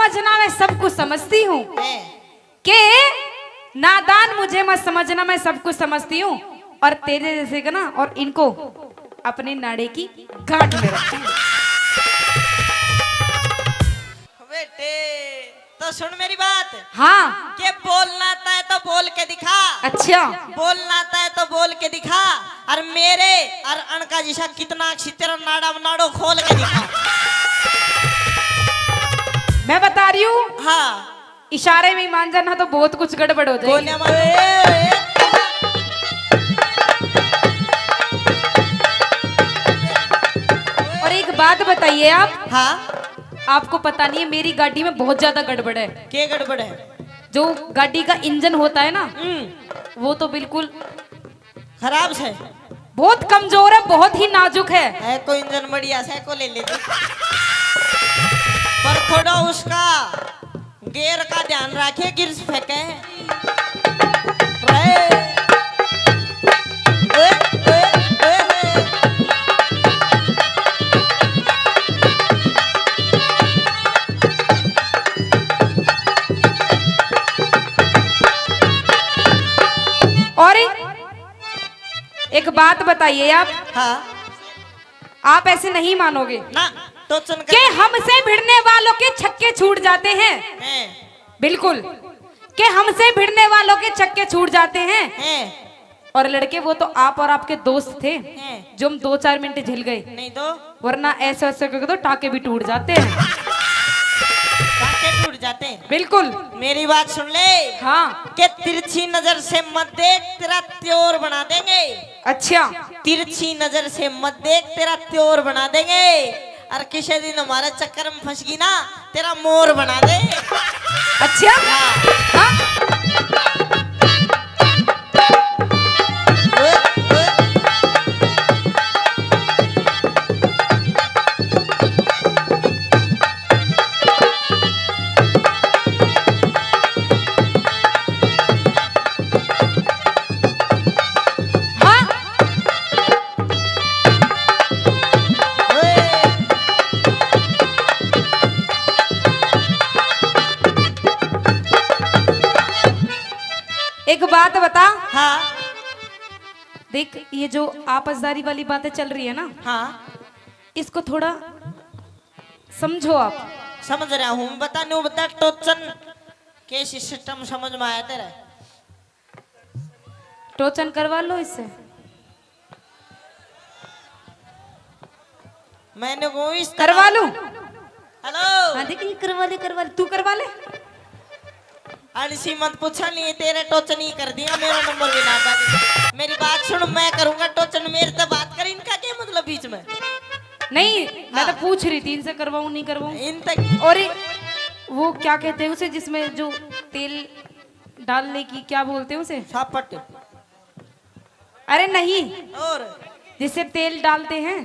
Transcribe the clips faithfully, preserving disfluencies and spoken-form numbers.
समझना, मैं सब कुछ समझती हूँ। हैं। के नादान मुझे मत समझना, मैं सब कुछ समझती हूँ। और तेरे जैसे का ना, और इनको अपने नाड़े की गांठ में रखूंगी। बेटे, तो सुन मेरी बात। हाँ। के बोलना आता है तो बोल के दिखा। अच्छा। बोलना आता है तो बोल के दिखा। और मेरे और अनका जिसा कितना अच्छी तेरा नाड़ा नाड़ो खोल के दिखा। मैं बता रही हूँ। हाँ। इशारे में ही मान जाना तो बहुत कुछ गड़बड़ हो जाएगी। गोलियां मारो। ए, ए, और एक बात बताइए आप। हाँ। आपको पता नहीं है, मेरी गाड़ी में बहुत ज्यादा गड़बड़ है। के गड़बड़ है? जो गाड़ी का इंजन होता है ना, हम्म। वो तो बिल्कुल खराब से। बहुत कमजोर है, बहुत ही नाजुक है। है को इंजन बढ़िया से को ले ले तू। पर थोड़ा उसका गेयर का ध्यान रखे, गिर फेंके। रे। ओए, ओए, ओए, ओए। और एक बात बताइए आप। हाँ। आप ऐसे नहीं मानोगे ना, टोचन कर। कि हमसे भिड़ने वालों के छक्के छूट जाते हैं। हैं। बिल्कुल। कि हमसे भिड़ने वालों के छक्के छूट जाते हैं। हैं। और लड़के, वो तो आप और आपके दोस्त थे, हैं। जो हम दो चार मिनट झेल गए। नहीं तो। वरना ऐसे ऐसे करके तो टाके भी टूट जाते हैं। टाके टूट जाते हैं। बिल्कुल। मेरी बात सुन ले। हाँ। के तिरछी नजर से मत देख, तेरा त्योर बना देंगे। अच्छा। तिरछी नजर से मत देख, तेरा त्योर बना देंगे। और किसी दिन हमारे चक्कर में फंस गई ना, तेरा मोर बना दे। अच्छा। हाँ। हाँ? हाँ? एक बात बता। हाँ। देख, ये जो आपसदारी वाली बातें चल रही है ना, हाँ। इसको थोड़ा समझो आप। समझ रहा हूँ, बता न्यू बता, टोचन के सिस्टम समझ में आया तेरा? टोचन करवा लो इससे। मैंने वो इस तरह करवा लूं? हेलो। हाँ, देख, ये करवा ले, करवा ले, तू करवा ले। आलसी मत पूछा, नहीं तेरे टोचन ही कर दिया, मेरा नंबर भी ना था। मेरी बात सुन, मैं करूंगा टोचन, मेरे से बात कर, इनका क्या मतलब बीच में? नहीं, मैं तो हाँ। पूछ रही थी, इनसे करवाऊं, नहीं करवाऊं। इन तक और ये, वो क्या कहते हैं उसे, जिसमें जो तेल डालने की, क्या बोलते हैं उसे? सापट। अरे नहीं, और? जिससे तेल डालते हैं।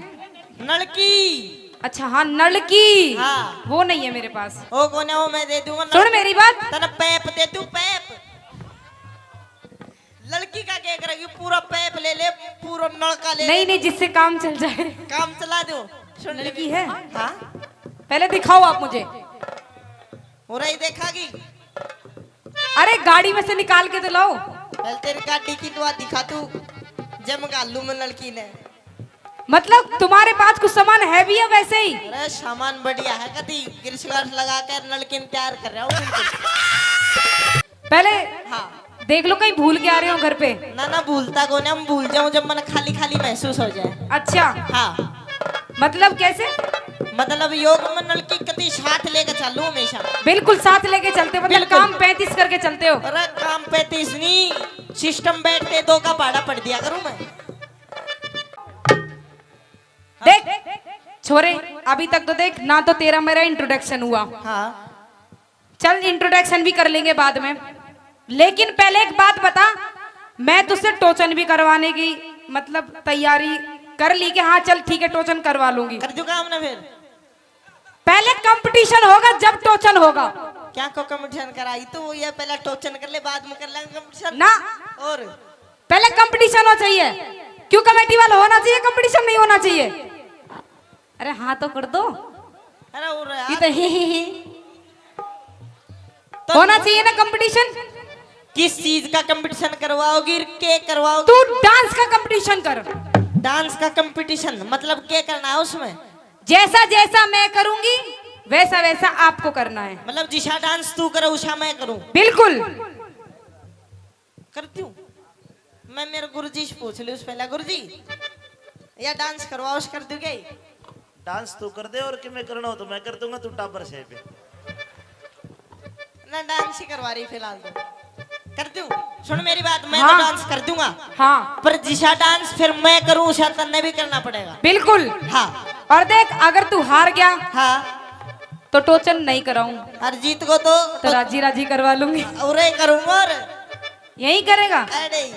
नलकी। अच्छा, हाँ, नलकी। हाँ। वो नहीं है मेरे पास। ओ कोने, वो मैं दे दूंगा। सुन मेरी बात। तने पैप दे दूं, पैप। लड़की का क्या करेगी, पूरा पैप ले ले, पूरा नलका ले नहीं, ले। नहीं, जिससे काम चल जाए। काम चला दो। सुन लड़की है? हाँ। पहले दिखाओ आप मुझे। और ही देखागी। अरे, गाड़ी में से निकाल के तो लाओ। पहले तेरी गाड़ी की दुआ दिखा तू, जब घालू में नलकी ने। मतलब, तुम्हारे पास कुछ सामान है भी है वैसे ही? अरे, सामान बढ़िया है, कती ग्रीस व्रीस लगा कर नलकी ने तैयार कर रहा हूँ बिल्कुल। पहले हाँ। देख लो, कहीं भूल के आ रहे हो घर पे। ना, ना, भूलता कौन है, हम भूल जाऊं जब मन खाली खाली महसूस हो जाए। अच्छा। हाँ। मतलब कैसे? मतलब योग में नलकी कती साथ लेके चालू हमेशा। बिल्कुल साथ लेके चलते हो, मतलब बिल्कुल। काम पैंतीस करके चलते हो। अरे काम पैंतीस नहीं, सिस्टम बैठते दो का भाड़ा पड़ दिया करूं मैं। देख छोरे, अभी तक तो देख ना, तो तेरा मेरा इंट्रोडक्शन हुआ। हाँ। चल, इंट्रोडक्शन भी कर लेंगे बाद में, लेकिन पहले एक बात बता, मैं तुझसे टोचन भी करवाने की, मतलब, तैयारी कर ली कि हाँ, चल ठीक है, टोचन करवा लूंगी। कर दूंगा हमने फिर। पहले कंपटीशन होगा, जब टोचन होगा। क्या को कंपटीशन कराई तू? ये पहले टोचन कर ले, बाद में कर लेंगे कंपटीशन। ना। और? पहले कंपटीशन होना चाहिए। क्यों, कमेटी वाला होना चाहिए, कंपटीशन नहीं होना चाहिए? अरे हाँ तो कर दो। अरे और यार। ये तो ही, ही, ही। होना चाहिए ना कंपटीशन। किस चीज का कंपटीशन करवाओगी, के करवाओगी? तू डांस का कंपटीशन कर। डांस का कंपटीशन मतलब क्या करना है उसमें? जैसा जैसा मैं करूंगी, वैसा वैसा आपको करना है। मतलब जिसा डांस तू करे, उसा मैं करूं? बिल्कुल। करती हूँ। मैं मेरे गुरुजी से पूछ लूँ पहले। गुरुजी, या डांस करवाओ, उस कर दूंगे? डांस तू कर दे और कि मैं करना हो तो मैं कर दूंगा, तू टाबर से पे। ना, डांस ही करवा रही फिलहाल तो। कर दूं? सुन मेरी बात, मैं हाँ। तो डांस कर दूंगा। हाँ। पर जिसा डांस फिर मैं करूं, उसा तन्ने भी करना पड़ेगा। बिल्कुल। हाँ। और देख, अगर तू हार गया हाँ। तो टोचन नहीं कराऊं। और जीत को तो तो राजी राजी करवा लूंगी। और करूंगा और यही करेगा? अरे।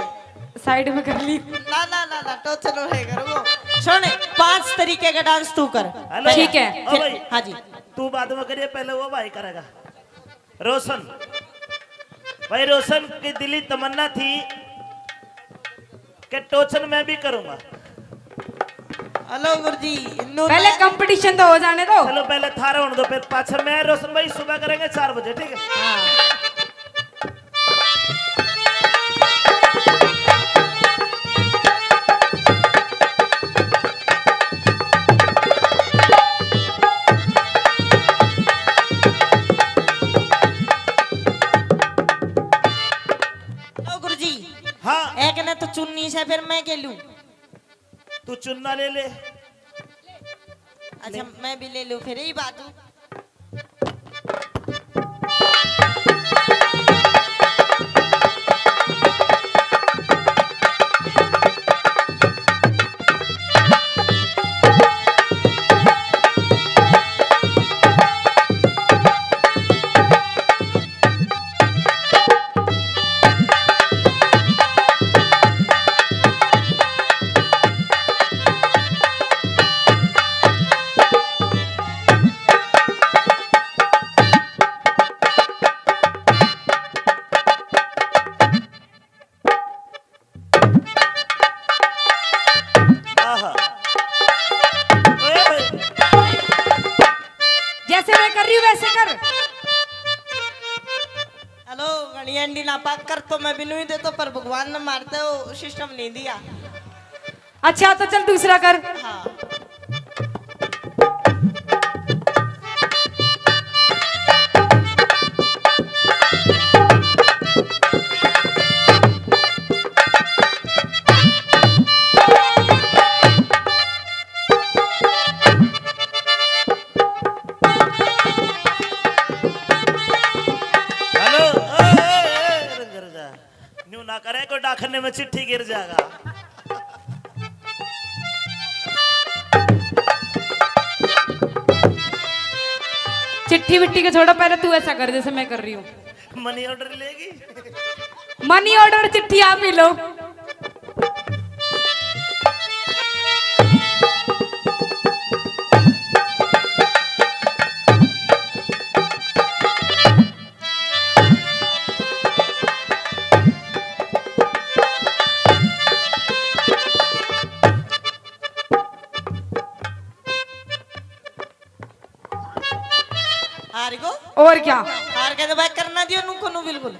साइड में कर ली। ना, ना, ना, ना, टोचन वही करूंगा। सुन, पांच तरीके का डांस तू कर। हेलो। ठीक है। ओ फिर भाई। हाँ जी। तू बाद में करिए, पहले वो भाई करेगा। रोशन। भाई, रोशन की दिली तमन्ना थी कि टोचन मैं भी करूंगा। हेलो गुरुजी, इन्नू पहले मैं कंपटीशन तो हो जाने दो। चलो, पहले थारा होने दो, फिर पाछे मैं, रोशन भाई, सुबह करेंगे चार बजे, ठीक है? हाँ। ओ गुरुजी, हाँ। एक ने तो चुन्नी से, फिर मैं के लूं? तू चुन्ना ले ले। अच्छा, मैं भी ले लूं फिर, यही बात हूँ। आहा। ओए। जैसे मैं कर रही हूँ वैसे कर। हेलो, घणी एंडी ना पाक कर तो मैं बिनू ही देता, पर भगवान ने मारते हो सिस्टम नहीं दिया। अच्छा, तो चल दूसरा कर। हाँ। हेलो, ए, ए, ए, रुक जा, रुक जा। न्यू ना करे, कोई डाकने में चिट्ठी गिर जाएगा। चिट्ठी विट्ठी के छोड़ो, पहले तू ऐसा कर जैसे मैं कर रही हूँ। मनी ऑर्डर लेगी? मनी ऑर्डर चिट्ठी आप ही लो। हार गो? और क्या? हार के तो भाई करना दियो नु को नु बिल्कुल।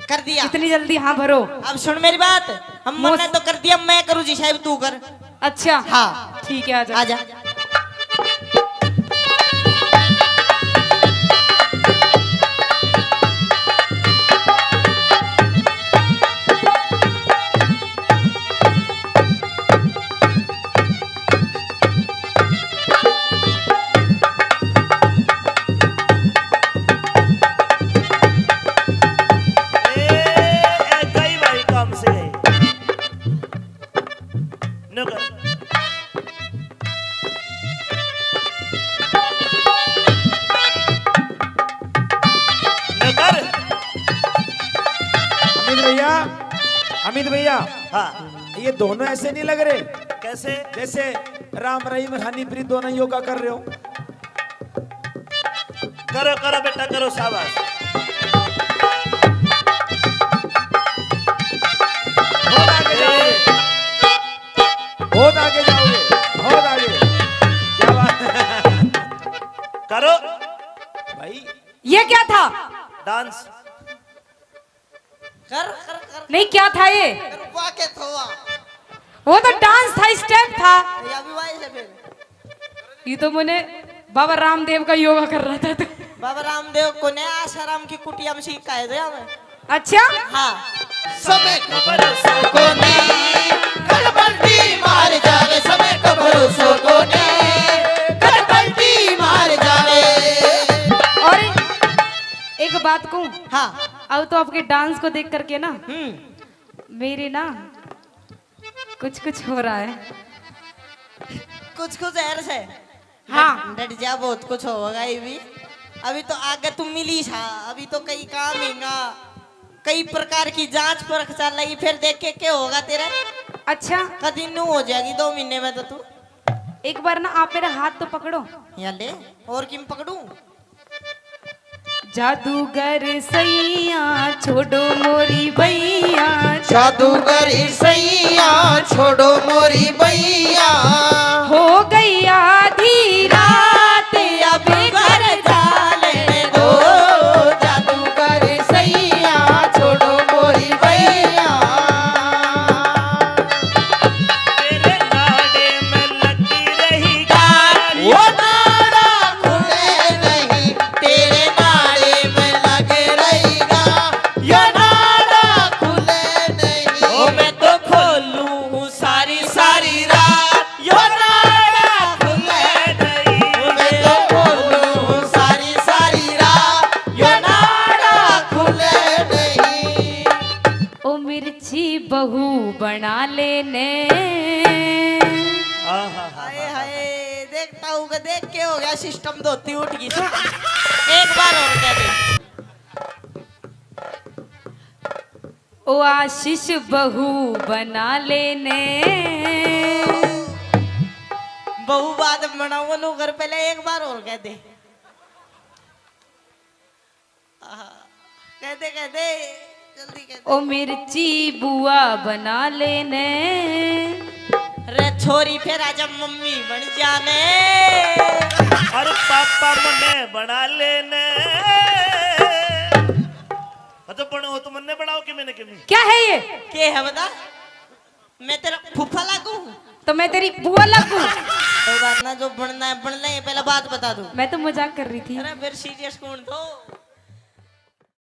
कर दिया। इतनी जल्दी हाँ भरो। अब सुन मेरी बात, हम मन्ने तो कर दिया, मैं करूँ जी साहब, तू कर। अच्छा। हाँ। ठीक है, आजा। आजा। ए, ए, गई भाई, काम से गई। नो कर। नो कर। अमित भैया, अमित भैया, हाँ। ये दोनों ऐसे नहीं लग रहे? कैसे? जैसे राम रहीम हनीप्रीत दोनों योगा कर रहे हो। करो, करो बेटा, करो, शाबाश। बहुत आगे जाओगे, बहुत आगे जाओगे, बहुत आगे। क्या बात है। करो। भाई, ये क्या था? डांस। कर कर कर नहीं, क्या था ये? कर, वाह के थोआ। वो तो डांस था, स्टेप था। या भी वाई से फिर। ये तो मैंने बाबा रामदेव का योगा कर रहा था तो। बाबा रामदेव को ने आसाराम की कुटिया में सीख का है दे हमें। अच्छा, हाँ। समय का भरोसा कोनी, कल पलटी मार जावे। समय का भरोसा कोनी, कल पलटी मार जावे। और एक बात कहूँ, हाँ। अब तो आपके डांस को देख करके ना हम्म। मेरे ना कुछ कुछ हो रहा है। कुछ कुछ ऐसे। हाँ। डट जा, बहुत कुछ होगा ये भी। अभी तो आगे तू मिली सा, अभी तो कई काम हींगा, कई प्रकार की जांच परख चल रही, फिर देख के क्या होगा तेरे। अच्छा, कदी न्यू हो जाएगी दो महीने में तो तू। एक बार ना आप मेरा हाथ तो पकड़ो। या ले, और किम पकड़ू? जादूगर सैया छोड़ो मोरी बैया, जादूगर सैया छोड़ो मोरी बैया। हो गई आधी रात अब घर जाने दो। जादूगर सैया छोड़ो मोरी बैया। तेरे नाड़े में लगी रहेगा। वो नाड़ा खुले नहीं, तेरे नाड़े में लग रहेगा। यो नाड़ा खुले नहीं। ओ मैं तो खोलूं हूँ सारी सारी रात। यो नाड़ा खुले नहीं। मैं तो खोलूं हूँ सारी सारी रात। यो नाड़ा खुले नहीं। ओ मिर्ची बहू बना लेने। आहा। हाय हाय, देखता हूँ कि देख के हो गया सिस्टम, धोती उठ गई। सुन, एक बार और कह दे। ओ आशीष बहू बना लेने। बहू बाद में बनाऊंगा नू घर, पहले एक बार और कह दे। आहा, कह दे, कह दे, जल्दी कह दे। ओ मिर्ची बुआ बना लेने। रे छोरी, फिर आजा मम्मी बन जाने। अरे पापा मने बना लेने। अच्छा बनो हो तो मन्ने बनाओ कि मैंने किमी। क्या है ये? के है बता? मैं तेरा फूफा लागू? तो मैं तेरी बुआ लगू? कोई बात ना, जो बनना है बन ले, पहले बात बता दूं। मैं तो मजाक कर रही थी। अरे फिर सीरियस कौन तो?